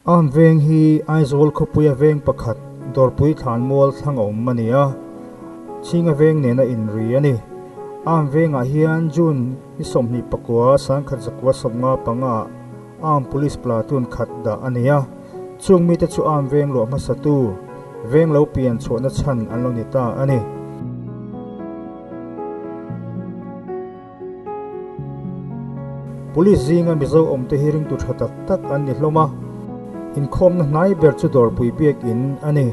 Arm veng hi Aizawl khawpuia veng pakhat Dawrpui Thlanmual thlang a awm a ni a, Chhinga veng nena inri a ni. Arm vengah hian June ni 29 1995 ah Arm Police Platoon khat dah a ni a, chung mite chu Arm veng luah hmasatu, veng lo pian chhuahna chhan an lo ni ta a ni. Police zinga Mizo awmte hi ringtu tha tak tak an ni hlawm a, inkhawmna hnai ber chu Dawrpui Biakin a ni.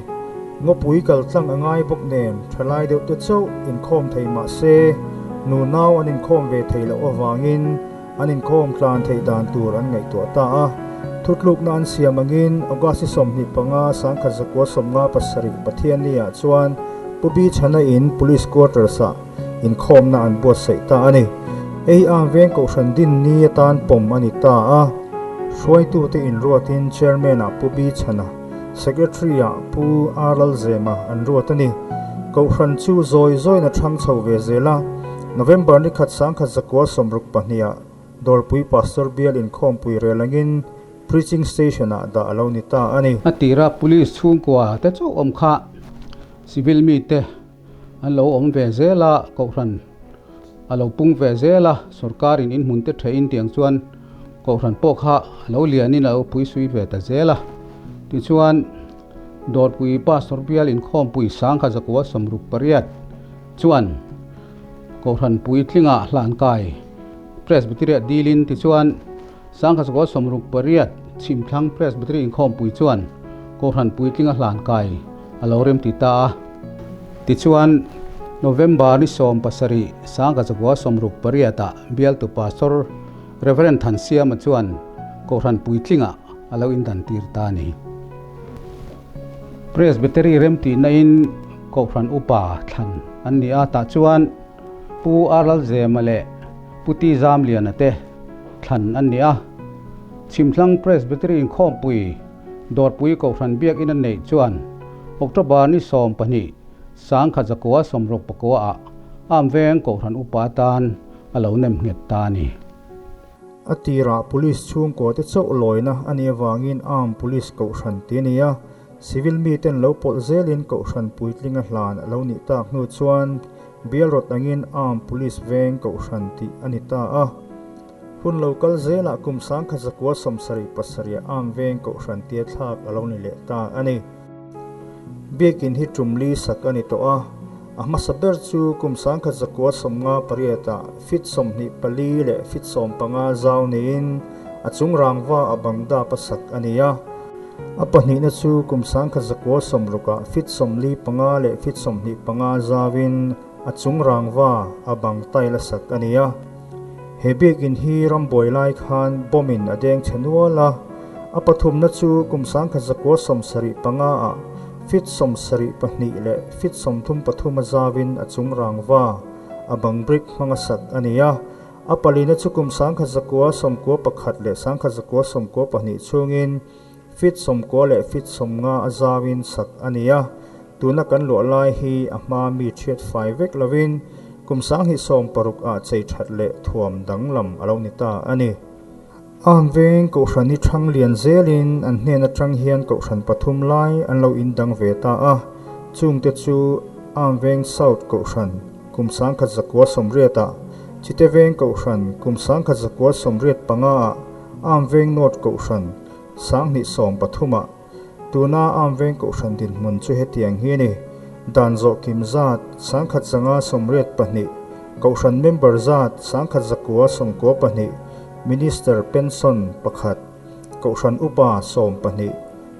Ngawpui kal tlang a ngai bawk nen thalai deuh te chauh inkhawm thei mah se, nunau an inkhawm ve thei loh avangin an inkhawm tlan theih dan tur an ngaihtuah ta a. Thutlukna an siam angin August 25, 1957 Pathianni-ah chuan Pu Bi Chhana in Police Quarters-ah inkhawmna an buatsaih ta a ni. Hei hi Arm Veng Kohhran din ni atan pawm a ni ta a. Hruaitute inruatin Chairman-ah Pu Bi Chhana, Secretary-ah Pu R Lalzema an ruat a ni. Kohhran chu zawi zawiin a thang chho ve zel a. November ni khat 1962-ah Dawrpui Pastor Bial inkhawmpui rel angin Preaching Station-ah dah a lo ni ta a ni. A tira Police chhungkua te chauh awm kha Civil mite An lo awm ve zel a, Kohhran a lo pung ve zel a, sorkarin in hmun te thehin tiang chuan Kohhran pawh kha a lo lianin a lo puisui ve ta zel a. Tichuan, Dawrpui Pastor bial inkhawmpui 1968 chuan Kohhran puitlingah hlankai Presbytery-ah dilin tichuan 1968 Chhimthlang Presbytery inkhawmpui chuan Kohhran puitlinga hlankai a lo remti ta a. Tichuan, November ni 17, 1968 ah bialtu Pastor Rev. Thansiama chuan Kohhran puitlingah a lo indantir ta a ni. Presbytery remtihna in Kohhran upa thlan an ni a, tah chuan Pu R. Lalzema leh Pu T. Zamliana te thlan an ni a. Chhimthlang Presbytery inkhawmpui Dawrpui Kohhran Biakinn a neih chuan October ni 12, 1969 ah Arm Veng Kohhran upa atan a lo nem nghet ta a ni. A tirah Police chhungkua te chauh lawina a nih avangin Arm Police Kohhran ti a ni a, Civil miten lo pawlh zelin Kohhran puitlinga hlan a lo nih tak hnu chuan Bial rawt angin Arm Police Veng Kohhran tih a ni ta a. Hun lo kal zelah kum 1977 Arm Veng Kohhran tia thlak a lo ni leh ta a ni. Biakin hi tum li sak a ni tawh a, a hmasa ber chu kum 1958 ah feet 24 leh feet 15 zau niin a chung rangva a bang dap a sak a ni a. A pahnihna chu kum 1960 ah feet 45 leh feet 25 zauin a chung rangva a bang tile a sak a ni a. He biakin hi rambuai lai khan bomb in a deng chhe nual a, a pathumna chu kum 1975 ah feet 72 leh feet 33 a zauin a chung rangva a bang brick hmanga sak a ni a. A palina chu kum 1991 leh 1992 chhungin feet 90 leh feet 50 a zauin sak a ni a. Tuna kan luah lai hi a hma mi thiat fai vek lovin kum 2016 ah chei that leh thuam danglam a lo ni ta a ni. Arm Veng Kohhran hi thang lian zelin an hnen atang hian Kohhran pathum lai an lo indang ve ta a, chungte chu Arm Veng South Kohhran kum 1980 ah, Chite Veng Kohhran kum 1985 ah, Arm Veng North Kohhran 2013 ah. Tuna Arm Veng Kohhran dinhmun chu hetiang hi a ni, Dan zawh kim zat 1182, Kohhran member zat 1992, Minister pension pakhat, Kohhran upa 12,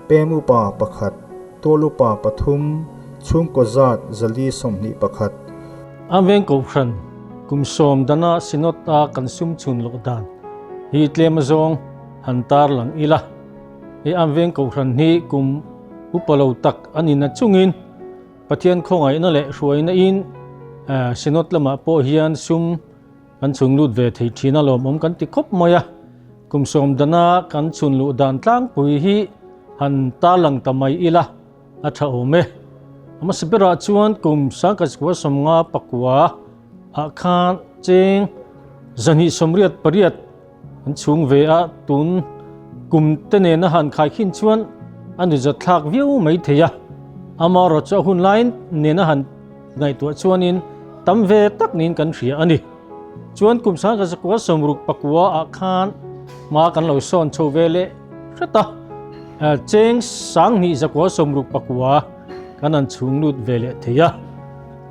Pem upa pakhat, Tual upa pathum, chhungkaw zat 421. Arm Veng Kohhran kum sawm dana Synod a kan sum chhun loh dan hi tlem azawng han tarlang ila. Hei Arm Veng Kohhran hi kum upa lo tak a ni na chungin Pathian khawngaihna leh hruaina in Synod lamah pawh hian sum kan chhung lut ve thei thin a lawmawm kan ti khawp mai a. Kum sawm dana kan chhun luh dan tlangpui hi han tarlang ta mai ila a tha awm e. Hmasa berah chuan kum 1959 ah khan cheng 288 An chhung ve a, tun Kum te nena han khaikhin chuan a nuzat thlak viau mai thei a, amaherawhchu a hun laiin nena han ngaihtuah chuanin tam ve tak niin kan hria a ni. Chuan kum sangkhat zakua sawmruk pakua ah khan hma kan lo sawn chho ve leh hret a, cheng sanghnih zakua sawmruk pakua kan han chhung lut ve leh thei a.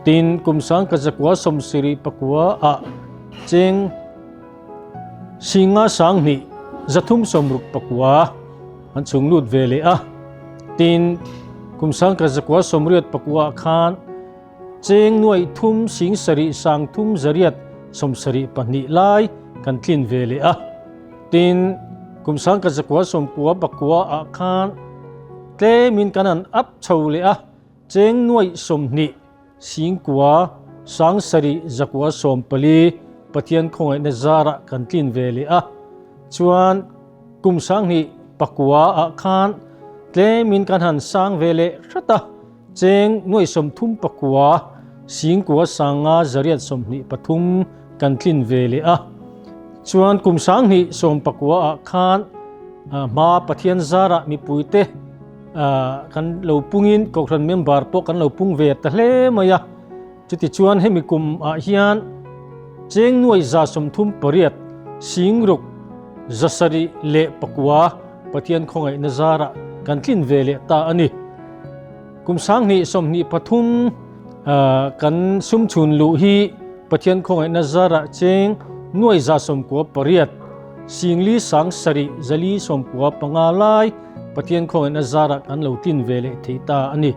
Tin, kum sangkhat zakua sawmsarih pakua ah cheng Singa sanghnih 360 pakua an chhung lut ve leh a, tin kum sangkhat zakua sawmriat pakua ah khan cheng nuaih thum sing sarih sang thum zariat sawmsarih pahnih lai kan tlin ve leh a, tin kum sangkhat zakua sawmkua pakua ah khan tlemin kan han up chho leh a, cheng nuaih 20 Singkua, Sangsarih, Zakua 14, Pathian khawngaihna zarah kan tlin ve leh a, chuan kum 20 pakua ah khan tlemin kan han sang ve leh hrat a, cheng nuaih 30 pakua, Singkua sanga zariat 23 kan tlin ve leh a, chuan kum 20 sawm pakua ah khan hma Pathian zarah mipuite Kan lo pungin Kohhran member pawh kan lo pung ve ta hle mai a, chutichuan hemi kum ah hian cheng nuai 38 singruk 700 leh pakua Pathian khawngaihna zarah kan tlin ve leh ta a ni. Kum 2023 kan sum chhun luh hi Pathian khawngaihna zarah cheng nuai 98 singli sang sarih zali sawmkua panga lai Pathian khawngaihna zarah kan lo tlin ve leh thei ta a ni.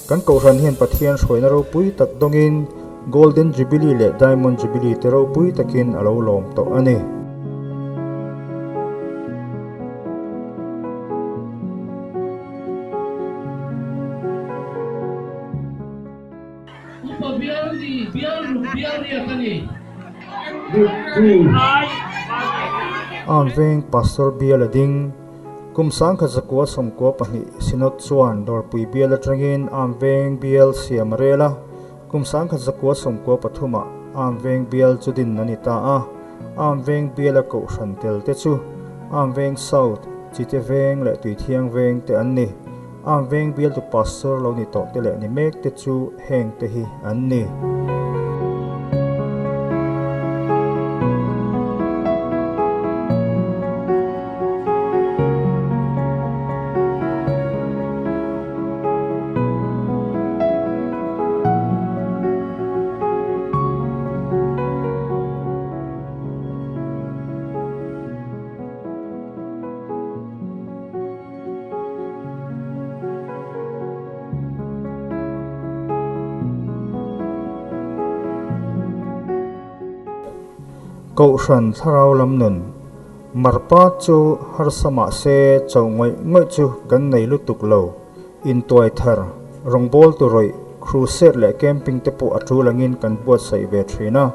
Kan Kohhran hian Pathian hruaina ropui tak dawngin Golden Jubilee leh Diamond Jubilee te ropui takin a lo lawm tawh a ni. Upa bial ni, bial ruk bial riak a ni. Arm Veng Pastor bial a ding. Kum 1992 Synod chuan Dawrpui bial atangin Arm Veng bial siam a rel a, kum 1993 ah Arm Veng bial chu din a ni ta a. Arm Veng bial a kohhran tel te chu Arm Veng South, Chite Veng leh Tuithiang Veng te an ni. Arm Veng bial tu Pastor lo ni tawh te leh ni mek te chu heng te hi an ni. Kohhran thlarau lam nun Marpa chu harsa mahse cho ngawih ngawih chu kan nei lutuk lo. Intuai thar, rawngbâwl tu rawih, crusade leh camping te pawh a ṭul angin kan buatsaih ve ṭhin a.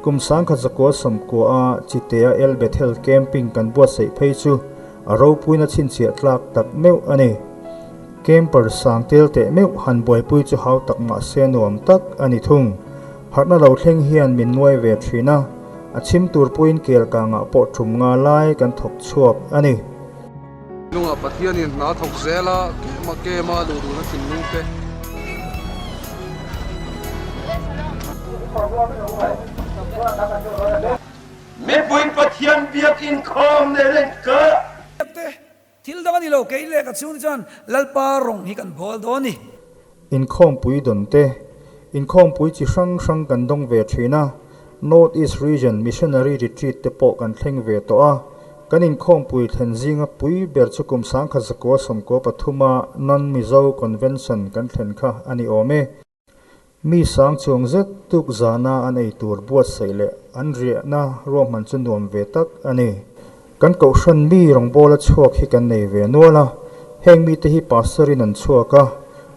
Kum 1990 a Chitea El Bethel camping kan buatsaih phei chu a ropuina chhinchhiah tlak tak meuh a ni. Camper sang tel teh meuh han buaipui chu hau tak mahse nuam tak a ni thung. Harhna lo thleng hian min nuai ve thin a, a chhim tur puiin kel kangah pawh tum nga lai kan thawk chhuak a ni. Lungah Pathianin hna thawk zel a, kema kema luh duhna thinlung te. Mipui Pathian biakinn khawm nen an kah. Thil dang a ni lo, kei leh ka chhungte chuan Lalpa rawng hi kan bawl dawn a ni. Inkhawmpui dawn te, inkhawmpui chi hrang hrang kan dawng ve thin a, North East Region Missionary Retreat te pawh kan thleng ve tawh a, kan inkhawmpui thlen zinga pui ber chu kum 1993 a Non-Mizo Convention kan thlen kha a ni awm e. Mi sang chuang zet tuk zana an ei tur buatsaih leh an riahna ruahman chu nuam ve tak a ni. Kan kohhran mi rawngbawla chhuak hi kan nei ve nual a, heng mite hi Pastor in an chhuak a,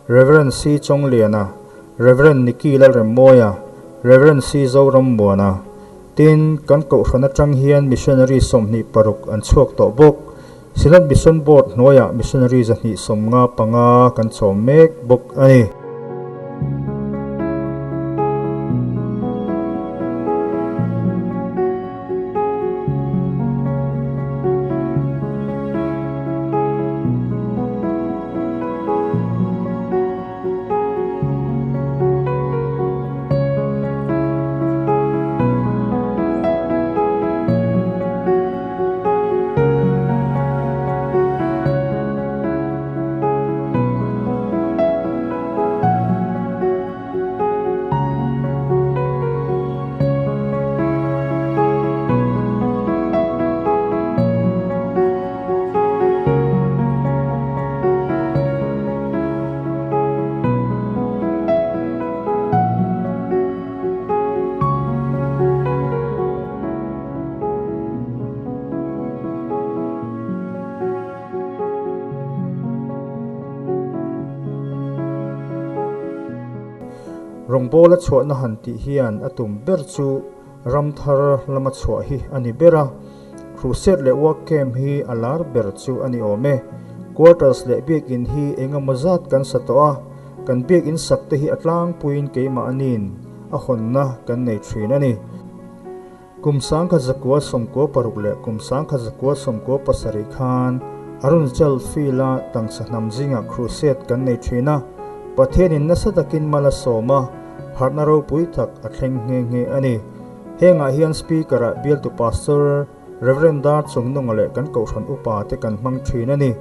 Rev. C. Chawngliana, Rev. Nicky Lalremmawia, Rev. C. Zorammuana. Tin, kan kohhran atang hian missionary 26 an chhuak tawh bawk. Synod Mission Board hnuaiah missionary 275 kan chawm mek bawk a ni. Rawngbawla chhuahna han tih hian a tum ber chu ram thar lama chhuah hi a ni ber a. Crusade leh Work Camp hi a lar ber chu a ni awm e. Quarters leh biakin hi eng emaw zat kan sa tawh a, kan biakin sak te hi a tlangpuiin keimah anin a hawnna kan nei thin a ni. Kum 1996 leh kum 1997 khan Arunachal Field-a tangsa hnam zingah Crusade kan nei thin a, Pathianin nasa takin mal a sawm a, harhna ropui tak a thleng nghe nghe a ni. Hengah hian Speaker-ah bialtu Pastor Rev. Dar Chungnunga leh kan Kohhran upa te kan hmang thin a ni.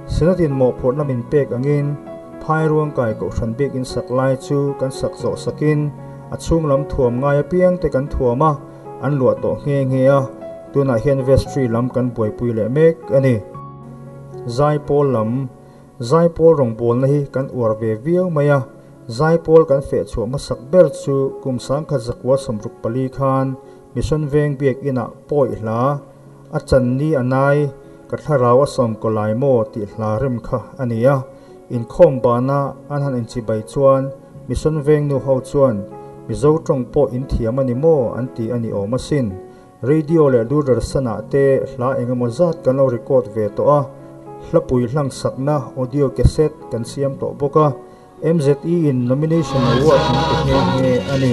Synod-in mawhphurhna min pek angin Phairuangkai Kohhran biakin sak lai chu kan sak zawh sakin a chhung lam thuam ngai apiang te kan thuam a, an luah tawh nghe nghe a, tunah hian vestry lam kan buaipui leh mek a ni. Zaipawl lam Zaipawl rawngbawlna hi kan uar ve viau mai a, Zaipawl kan feh chhuah hmasak ber chu kum 1964 khan Mission Veng Biakinah pawi hla, a chan ni a nai, ka thlarau a sawm kaw lai maw tih hla rem kha a ni a. Inkhawm bana an han inchibai chuan Mission Veng nu ho chuan Mizo tawng pawh in thiam a ni maw an ti a ni awm asin. Radio leh Doordarshan ah te hla engemaw zat kan lo record ve tawh a, hlapui hlang sakna audio cassette kan siam tawh bawk a, MZE in nomination award min pe nghe nghe a ni.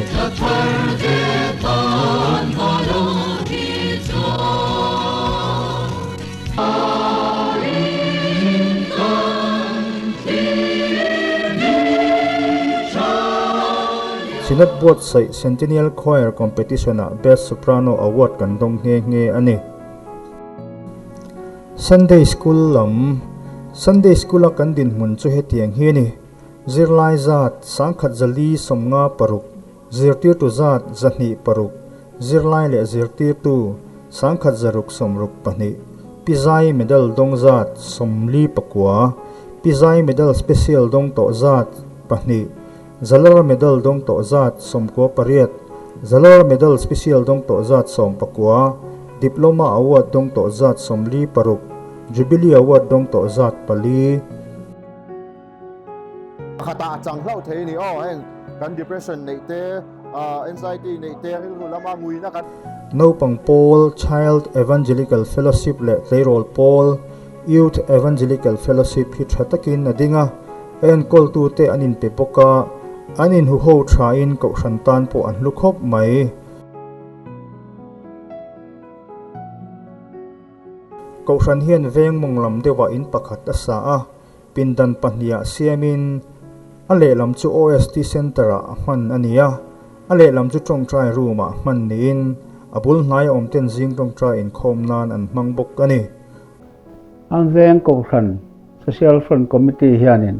Synod buatsaih Centennial Choir Competition-ah Best Soprano Award kan dawng nghe nghe a ni. Sunday School lam Sunday School-a kan dinhmun chu hetiang hi a ni, Zirlai zat 1156, zirtirtu zat 206, zirlai leh zirtirtu 1662, Pizai Medal dawng zat 49, Pizai Medal Special dawng tawh zat pahnih, Zalar Medal dawng tawh zat 98, Zalar Medal Special dawng tawh zat 19, Diploma Award dawng tawh zat 46, Jubilee Award dawng tawh zat pali. Pakhatah a chang hlauh thei a ni aw, heng kan depression neih te, anxiety neih te, rilru lama nguina kan. Naupang pawl, Child Evangelical Fellowship leh Tleirawl pawl, Youth Evangelical Fellowship hi tha takin a ding a, a enkawltute an inpe bawk a, an inhuho thain kohhran tan pawh an hlu khawp mai. Kohhran hian veng mawng lam deuhah in pakhat a sa a, pindan pahniha siamin a lehlam chu OST Centre-ah a hman a ni a, a lehlam chu tawngtai room-ah hman niin a bul hnaia awmten zing tawngtai inkhawm nan an hmang bawk a ni. An veng Kohhran Social Front Committee hianin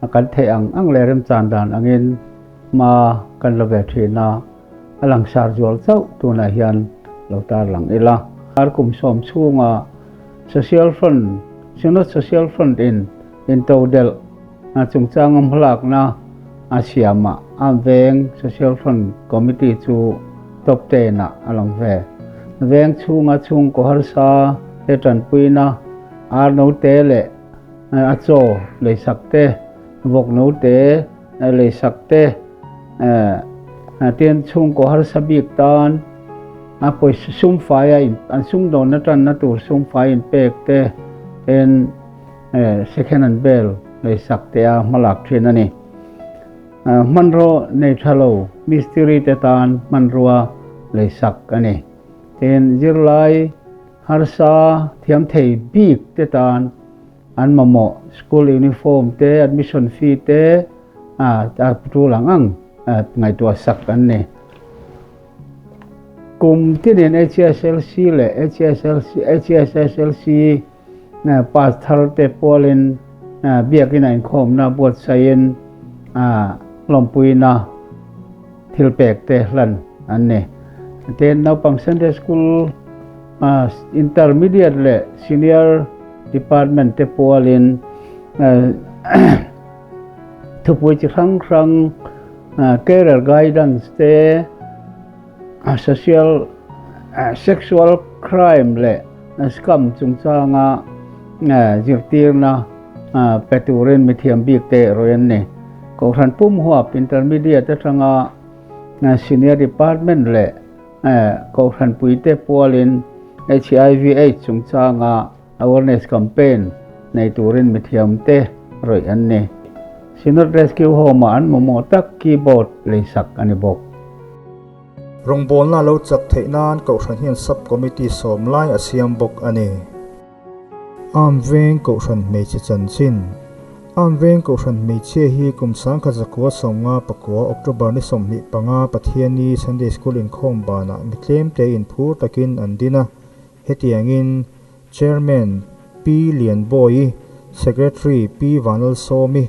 a kan theih ang ang leh remchan dan angin hma kan la ve thin a, a langsar zual chauh tunah hian lo tarlang ila. Ar kum sawm chhunga Social Front, Synod Social Front in intodelh a chungchanga hmalakna a siamah a veng Social Front Committee chu top ten ah a lang ve. Veng chhunga chhungkaw harsa te tanpuina ar note leh a chaw leisak te, vawk note leisak te, tin chhungkaw harsa bik tan. A pawisa sum faia in an sumdawnna tanna tur sum fai in pek te ten second hand bel leisak te a hmalak thin a ni. Hmanraw nei tha lo mistiri te tan hmanrua leisak a ni. Tin, zirlai harsa thiam thei bik te tan an mamawh school uniform te, admission fee te a tul ang ang ngaihtuah sak an ni. Kum tinin HSLC leh HSSLC pass thar te pualin biakin a inkhawmna buatsaihin lawmpuina thil pek te hlan an ni. Tin, naupang Sunday School Intermediate leh Senior Department te pualin thupui chi hrang hrang Career Guidance te, Social Sexual Crime leh Scam chungchanga zirtirna pe turin mithiam bik te rawih an ni. Kohhran pum huap Intermediate atanga Senior Department leh Kohhran puite pualin HIV Aids chungchanga Awareness Campaign nei turin mithiam te rawih an ni. Synod Rescue Home-ah an mamawh tak keyboard leisak a ni bawk. Rawngbawlna lo chak theih nan Kohhran hian Sub Committee sawm lai a siam bawk a ni. Arm Veng Kohhran Hmeichhe Chanchin Arm Veng Kohhran Hmeichhia hi kum 1959 October ni 25 Pathianni Sunday School inkhawm banah mi tlemte inphur takin an din a, Hetiangin Chairman Pi Lianbawi, Secretary Pi Vanlalsawmi,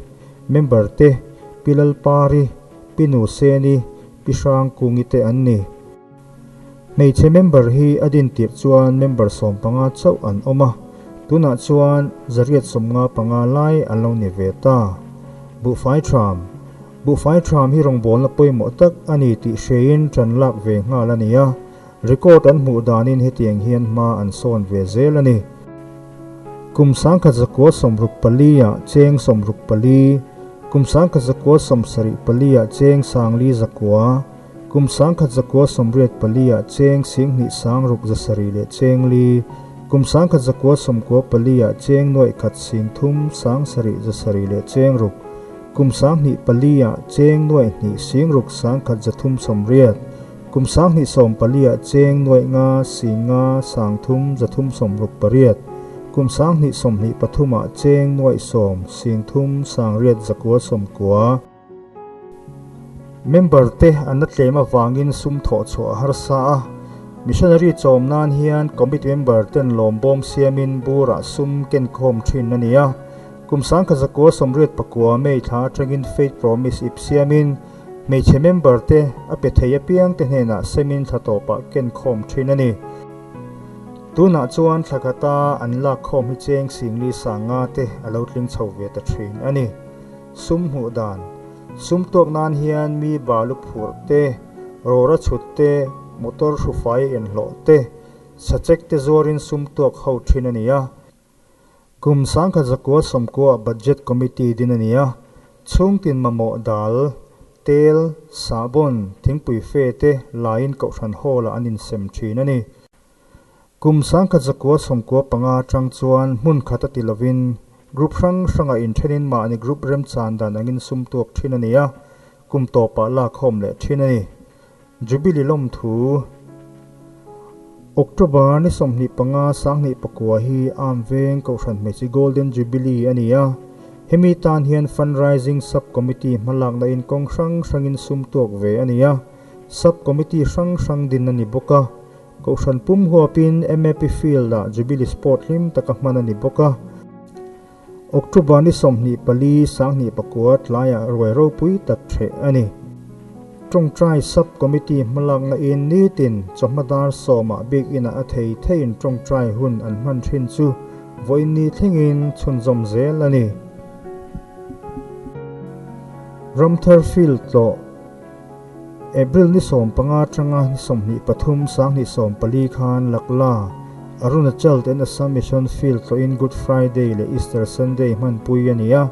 Member te Pi Lalpari, Pi Nuseni, Pi Hrangkungi te an ni. Hmeichhe member hi a din tirh chuan member 15 chauh an awm a, tunah chuan 195 lai an lo ni ve ta. Buhfai Thram Buhfai Thram hi rawngbawlna pawimawh tak a ni tih hreiin ṭan lak ve nghal a ni a, Record an hmuh danin hetiang hian hma an sawn ve zel a ni. Kum 1964 ah cheng 64, kum 1974 ah cheng 4,900, kum 1984 ah cheng 26,704 leh cheng li, kum 1994 ah cheng 1,3 7,700 leh cheng ruk, kum 2004 ah cheng 2 6 1,380, Kum 2014 ah cheng 5 5 5 3 368, kum 2023 ah cheng 10 3 9 9. Member te an la tlem avangin sum thawh chhuah a harsa a, missionary chawm nan hian committee member ten lawmbawm siamin burah sum kenkhawm thin a ni a. Kum 1989 May thla atangin Faith Promise ip siamin Hmeichhe member te a pe thei apiang te hnenah semin thla tawpah ken khawm thin a ni. Tunah chuan thla khata an lak khawm hi cheng singli sanga te a lo tling chho ve ta thin a ni. Sum hmuh dan, Sum tuak nan hian mi balu phurh te, rawra chhut te, motor hrufai enhlawh te, sachek te zuarin sum tuak ho thin a ni a. Kum 1990 Budget Committee din a ni a, chhungtin mamawh dal, tel, sahbawn, thingpui fe te laiin Kohhran Hall-ah an insem thin a ni. Kum 1995 atang chuan hmun khat a ti lovin group hrang hrangah inthenin mahni group remchan dan angin sum tuak thin a ni a, kum tawpah lakkhawm leh thin a ni. Jubilee lawmthu October ni 25 2009 hi Arm Veng Kohhran Hmeichhe Golden Jubilee a ni a, hemi tan hian Fundraising Sub Committee hmalakna in kawng hrang hrangin sum tuak ve a ni a, Sub Committee hrang hrang din a ni bawk a, Kohhran pum huapin MAP Field ah Jubilee Sport hlim taka hman a ni bawk a. October ni 24 2009 tlaiah ruai ropui tak ṭheh a ni. Ṭawngṭai Sub Committee hmalakna in nitin chawhma dar sawmah bik inah a thei theiin ṭawngṭai hun an hman ṭhin chu vawiin ni thlengin chhunzawm zel a ni. Ramthar Field tlawh April ni 15 atanga ni 23 2014 khan Lakla, Arunachal ten Assam Mission Field tlawhin Good Friday leh Easter Sunday hmanpui a ni a.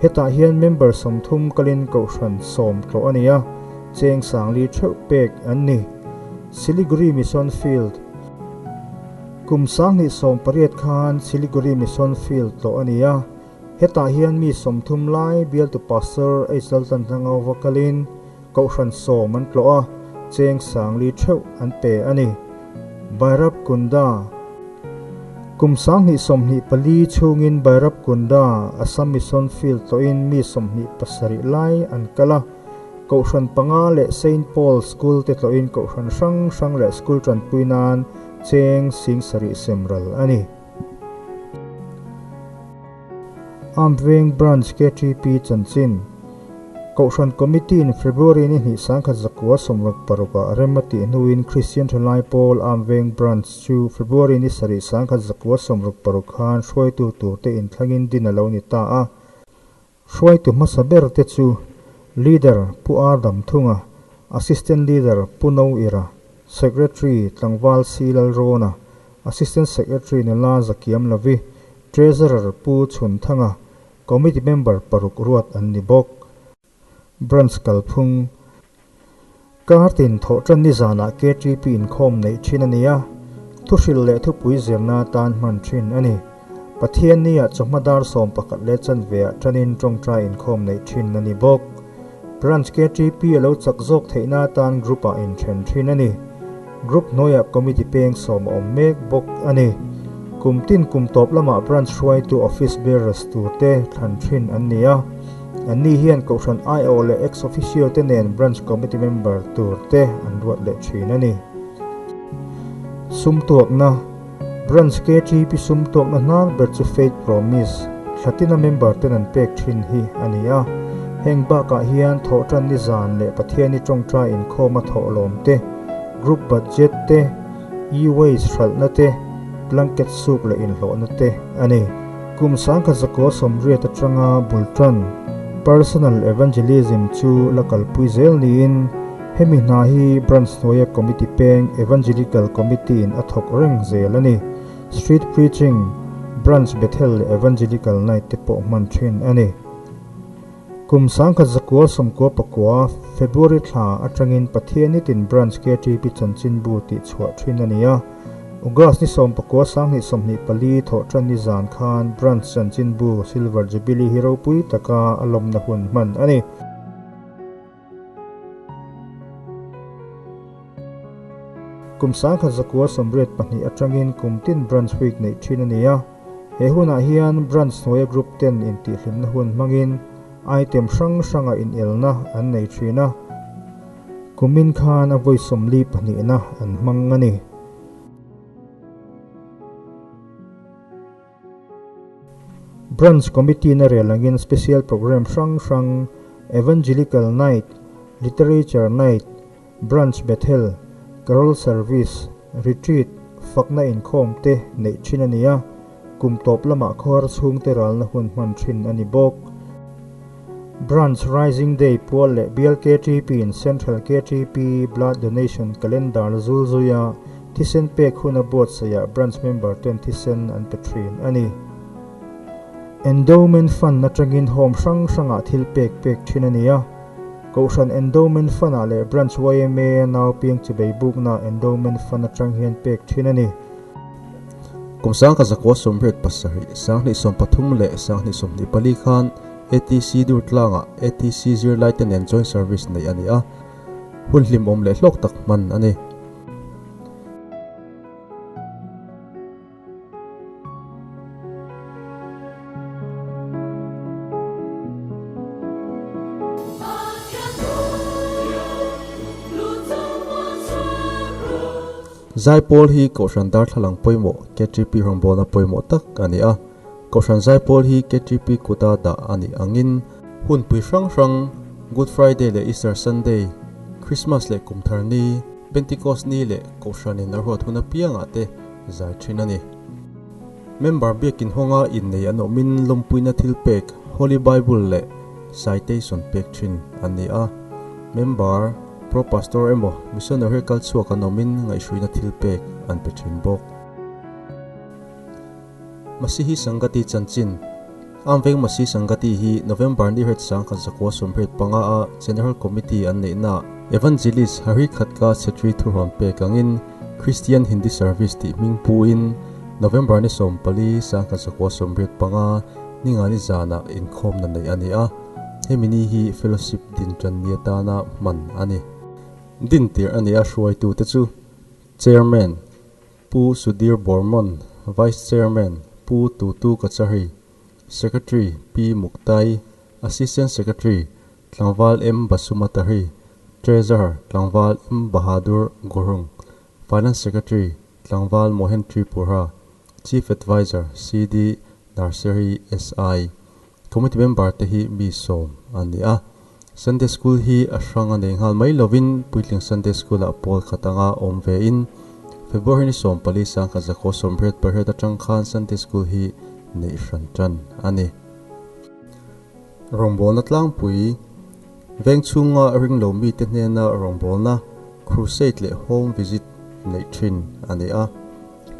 Hetah hian member 30 kalin kohhran 10 tlawh a ni a, cheng 4000 theuh pek an ni. Siliguri Mission Field Kum 2018 khan Siliguri Mission Field tlawh a ni a, hetah hian mi 30 lai bialtu Pastor H Laltanthanga va kalin Kohhran 10 an tlawh a, cheng 4000 theuh an pe a ni. Bairap Kunda Kum 2024 chhungin Bairap Kunda Assam Mission Field tlawhin mi 27 lai an kal a, Kohhran panga leh Saint Paul School te tlawhin Kohhran hrang hrang leh School tanpui nan cheng 7000 sem ral a ni. Armed Veng Branch KTP chanchin Kohhran Committee in February ni hnih 1966 ah rem a tih hnuin Christian Thalai Pawl Armed Veng Branch chu February ni sarih 1966 khan hruaitu tur te inthlangin din a lo ni ta a. Hruaitu hmasa ber te chu Leader Pu R Damthunga, Assistant Leader Pu No Ira, Secretary Tlangval C Lalrawna, Assistant Secretary Nula Zakiam Lavi, Treasurer Pu Chhunthanga, Committee Member paruk ruat an ni bawk. Branch kalphung Kartin thawh tan ni zanah KTP inkhawm neih thin a ni a, thuhril leh thupui zirna tan hman thin a ni. Pathian ni ah chawhma dar 11 leh chanve ah tanin tawngtai inkhawm neih thin a ni bawk. Branch KTP a lo chak zawk theihna tan group ah inthen thin a ni. Group hnuaiah committee peng 10 a awm mek bawk a ni. Kum tin kum tawp lamah branch hruaitu office bearers tur te thlan thin an ni a. An ni hian Kohhran IO leh ex officio te nen branch committee member tur te an ruat leh thin a ni. Sum tuakna Branch KTP sum tuakna hnar ber chu Faith Promise thlatina member ten an pek thin hi a ni a. Heng bakah hian thawh tan ni zan leh Pathian ni tawngtai inkhawm a thawh lawm te, group budget te, e-waste hralhna te, blanket suk leh inhlawhna te a ni. Kum 1980 atanga bultan personal evangelism chu la kalpui zel niin hemi hna hi branch hnuaia committee peng evangelical committee in a thawk reng zel a ni. Street preaching, branch Bethel leh evangelical night te pawh hman thin a ni. Kum 1994 February thla atangin Pathian nitin branch KTP chanchin bu tih chhuah thin a ni a. August ni 19 2024 thawh tan ni zan khan branch chanchin bu Silver Jubilee Hero pui taka a lawmna hun hman a ni. Kum 1992 atangin kum tin branch week nei thin a ni a. He hunah hian branch hnuaia group 10 in tihhlimna hun hmangin item hrang hranga in elna an nei thin a. Kumin khan a vawi 42 na an hmang a ni. Branch Committee na relangin special program hrang hrang Evangelical Night, Literature Night, Branch Bethel, Carol Service, Retreat, fakna inkhawm te neih thin a ni a. Kum tawp lamah khawhar chhung te ralna hun hman thin a ni bawk. Branch Rising Day pual leh bial KTP in Central KTP Blood Donation Calendar zul zuia thisen pek hun a buat saia branch member ten thisen an pe thin a ni. Endowment Fund atangin home hrang hranga thil pek pek thin a ni a. Kohhran Endowment Fund ah leh Branch YMA nau piang chi bei bukna Endowment Fund atang hian pek thin a ni. Kum 1987 2023 leh 2024 khan ATC Durtlanga ATC Zirlai te nen joint service nei a ni a. Hun hlim awm leh hlawk tak hman a ni. Zaipawl hi Kohhran darthlalang pawimawh KTP rawngbawlna pawimawh tak a ni a. Kohhran Zaipawl hi KTP kuta dah a nih angin hun pui hrang hrang Good Friday leh Easter Sunday, Christmas leh Kum Thar Ni, Pentecost Ni leh Kohhranin a ruat hun apiangah te zai thin a ni. Member biakin hawnga innei an awmin lawmpuina thil pek Holy Bible leh Citation pek thin an ni a. Member Pro Pastor emaw Missionary kal chhuak an awmin ngaihhruina thil pek an pe thin bawk. Masihi Sangati chanchin. Amveng Masi Sangati hi November ni het sang khat 1985 a General Committee an nei na Evangelist Hari Khatka Chetri Thuron pe kangin Christian Hindi Service ti ming pu in November ni 14 1985 ninga ni zana in khom na nei ani a hemini hi fellowship din tran ni ta na man ani din tir ani a hruai tu te chu Chairman Pu Sudhir Bormon, Vice Chairman Pu Tutu Kachari, Secretary P Muktai, Assistant Secretary Tlangval M Basumatari, Treasurer Tlangval M Bahadur Gurung, Finance Secretary Tlangval Mohan Tripura, Chief Advisor CD Nursery SI, Committee Member te hi mi som ani a. Sunday School hi a hranga nei ngal mai lovin puitling Sunday School a pawl khatanga awm ve in February ni 14 1998 atang khan Sunday School hi nei hran tan ani. Rongbawlna tlangpui veng chhunga ring lo mi te hnena rawngbawlna crusade leh home visit nei thin ani a.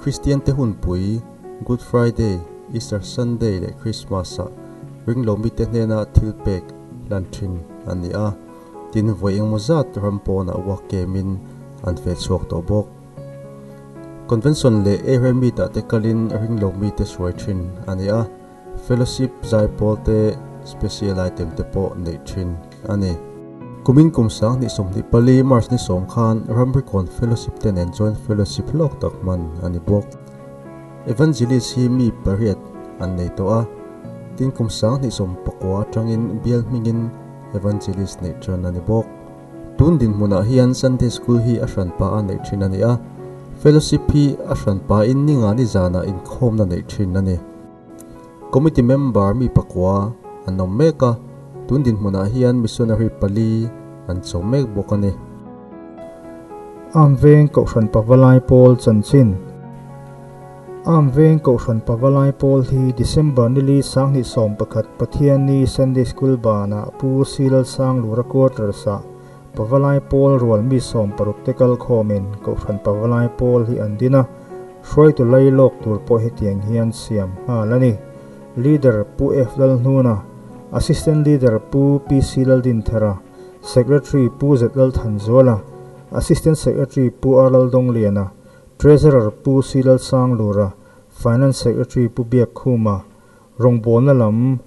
Christian te hunpui Good Friday, Easter Sunday leh Christmas a ring lo mi te hnena thil pek hlan thin ani a. Tin vawi engmaw zat ram pawnah work kemin an fe chhuak tawh bawk. Convention leh area meet ah te kalin ring lo mi te hruai thin ani a. Fellowship zaipawl te special item te pawh nei thin ani. Kumin kum 2024 March ni 10 khan Ramrikawn Fellowship te nen joint fellowship hlawk tak hman ani bawk. Evangelist hi mi pariat an nei tawh a. Tin kum 2019 atangin bial hmingin Evangelist nei than ani bawk. Tun din hmunah hian Sunday School hi a hran pa a nei thin ani a. Fellowship hi a hran pa in ninga ni zana inkhawmna nei thin ani. Committee member mi pakua an awm mek a, tun din hmunah hian missionary pali an chho mek bawk ani. Am veng Kohhran Pavalai Pawl chanchin. Am veng Kohhran Pavalai Pawl hi December nili 2011 Pathianni Sunday School banah Pu Silal Sanglura Quarters ah Pavalai Pawl rual mi 16 te kal khawmin Kohhran Pavalai Pawl hi an din a, hruaitu lai lawk tur pawh hetiang hian siam nghal ani. Leader Pu F Lalhnuna, Assistant Leader Pu PC Laldinthara, Secretary Pu Z Lalthanzuala, Assistant Secretary Pu R Laldawngliana, Treasurer Pu C Lalsanglura, Finance Secretary Pu Biak Khuma, rawngbawlna lam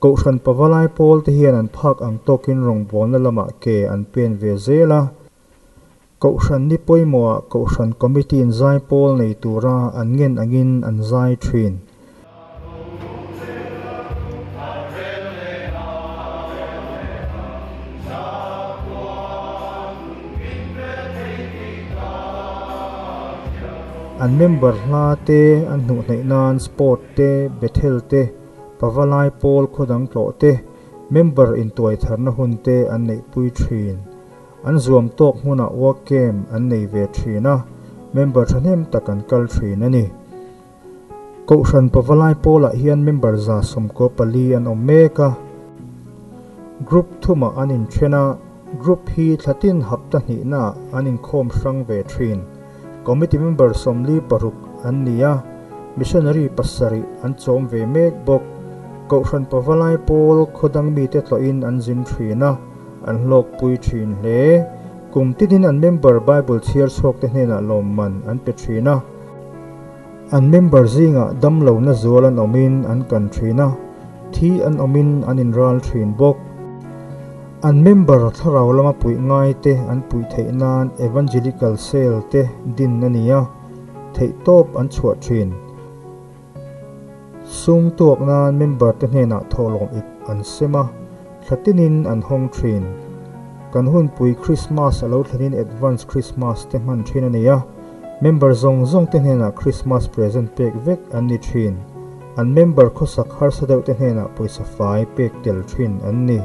Kohhran Pavalai Pawl te hian an phak ang tawkin rawngbawlna lamah ke an pen ve zel a. Kohhran ni pawimawhah Kohhran Committee in zai pawl nei tura an ngen angin an zai thin. An member hla te an hnuh hnaih nan sport te, Bethel te, Pavalai Pawl khawdang tlawh te, member intuai tharna hun te an neihpui thin. An zuam tawk hmunah work camp an nei ve thin a, member thahnem tak an kal thin a ni. Kohhran Pavalai Pawlah hian member 94 an awm mek a. Group thumah an inthen a, group hi thlatin hapta hnihnaah an inkhawm hrang ve thin. Committee member 46 an ni a, missionary 7 an chawm ve mek bawk. Kohhran Pavalai Pawl khawdang mite tlawhin an zin thin a, an hlawkpui thin hle. Kum tinin an member Bible chhiar chhuak te hnenah lawmman an pe thin a. An member zingah damlo na zual an awmin an kan thin a, thi an awmin an inral thin bawk. An member thlarau lama puih ngai te an puih theih nan Evangelical Cell te din a ni a, theih tawp an chhuah thin. Sum tuak nan member te hnenah thawhlawm ip an sem a, thlatinin an hawng thin. Kan hunpui Christmas a lo thlenin Advance Christmas te hman thin a ni a, member zawng zawng te hnenah Christmas present pek vek an ni thin. An member khawsak harsa deuh te hnenah pawisa fai pek tel thin an ni.